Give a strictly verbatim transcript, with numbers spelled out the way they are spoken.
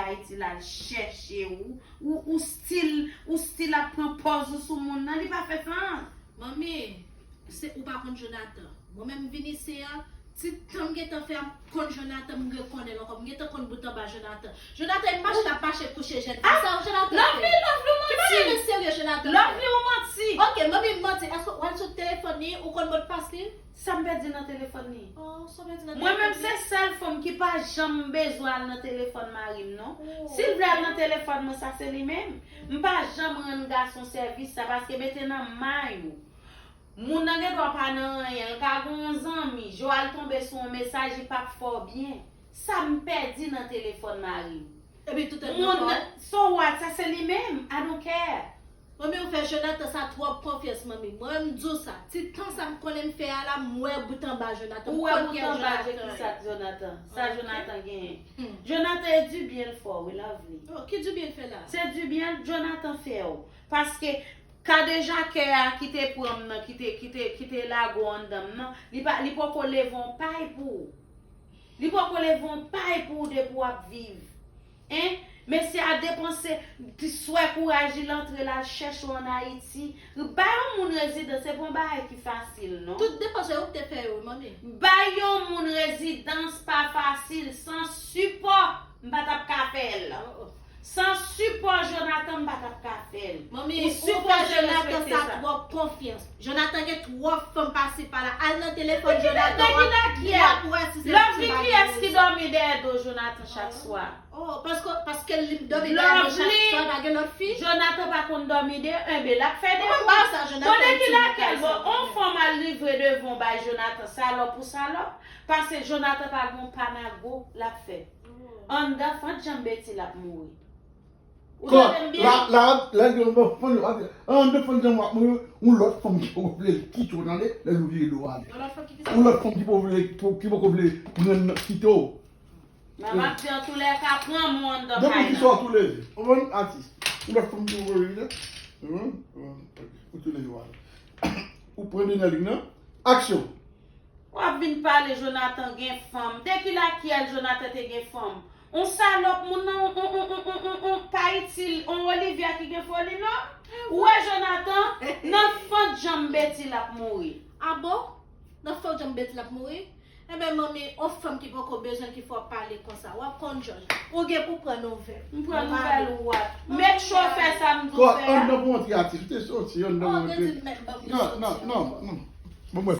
Ayiti la, l chèche ou, ou, ou still, ou still ap pran pòz ou sou moun nan, li pa fè sans. Manmi, se ou pa konn Jonathan. Mwen menm vin isi an, ti tan m gentan fè ap konn Jonathan, m rekonnen l ankò. M gentan konn bout anba Jonathan. Jonathan, e mache l ap mache kouche jèn fi. Sa Jonathan fè? Lovely, Lovely, ou manti. Ki bagay de serye Jonathan fè? Lovely, ou manti. Ok, manmi, m manti. Èske w al sou telefòn li, ou konn modpas li? Sa m pèdi nan telefòn li? Oh, sa w pèdi nan telefòn li? Mwen menm se sèl fanm ki pa janm bezwen al nan telefòn mari m non. Si l vle al nan telefòn mwen, sa se li menm. M pa janm rann gason sèvis sa, paske mete nan may ou. Moun nan gen dwa pa nan anyen, l ka gen yon zanmi, je w al tonbe sou yon mesaj, li p ap fè w byen. Sa m pèdi nan telefòn mari m? Epi tout moun nan, so what, sa se li menm, I don't care. Manmi, ou fè Jonathan sa twòp konfyans, manmi. Mwen, m di w sa. Ti tan sa m konnen m fè a la, m wè bout anba Jonathan. Ou wè bout anba je ki sa Jonathan? Sa Jonathan genyen? Jonathan e di byen l fè w, wi, Lovely. Oh, ki di byen l fè la? Se di byen Jonathan fè w. Paske kadejakè a ki te pran m nan, ki te, ki te, ki te lage w anndan m nan, li pa, li poko leve yon pay pou ou. Li poko leve yon pay pou ou depi w ap viv. Hein? Mesye a depanse, ti swè kouraj li, l antre l al chèche w ann Ayiti. Bay yon moun rezidans, se pa yon bagay ki fasil, non. Tout depans yo, ou te fè yo, manmi. Bay yon moun rezidans pa fasil, san sipò, m pa t ap ka fè l. Oh, oh. San sipò Jonathan, m pa t ap ka fè l. Manmi, ou fè Jonathan sa twòp konfyans. Jonathan gen twòp fanm pase pa la. Al nan telefòn Jonathan an, w ap wè si se ti bagay. Lovely, kiyès ki dòmi dèyè do Jonathan chak swa? Oh, paske, paske li dòmi dèyè do chak swa, pa gen lòt fi? Jonathan pa konn dòmi dèyè, enben, l ap fè de kou. Konnen ki lakèl, bon, on fanm al livre devan w bay Jonathan, salòp ou salòp, paske Jonathan pa gen on pa nago, l ap fè. Anndan fant janm Betty l ap mouri. Ou tande m byen? La, la, la, gen yon fanm, an, de fanm jan w ap mouri, yon lòt fanm ki poko vle l kite w, tande, lè nou vire do ale. Yon lòt fanm ki kisa? Yon lòt fanm ki poko vle, ki poko vle pran kite w. Mwen m ap di antoulèka, pran mwen anndan kay la. Depi kisa w tou leve? Ou konprann, atis? Yon lòt fanm ki poko vle kite w. Ou tou leve w ale. Ou pran dènyè lig nan. Aksyon! W ap vin pale Jonathan gen fanm. De ki lakyèl Jonathan te gen fanm? On salòp moun nan, on, on, on, on, on, on pa itil, on Olivia ki gen foli non. Ou wè Jonathan, nan fant janm Betty l ap mouri. A bon? Nan fant janm Betty l ap mouri? Enben, manmi, on fanm ki poko bezwen l ki fè w ap pale konsa. W ap konn jòj. Ou gen pou pran nouvèl. M pran nouvèl ou what? Make sure w fè sa m di w fè a. Anndan pou antre atis. Ou te soti, anndan pou antre. Non, non, non, non. Bon, mwen,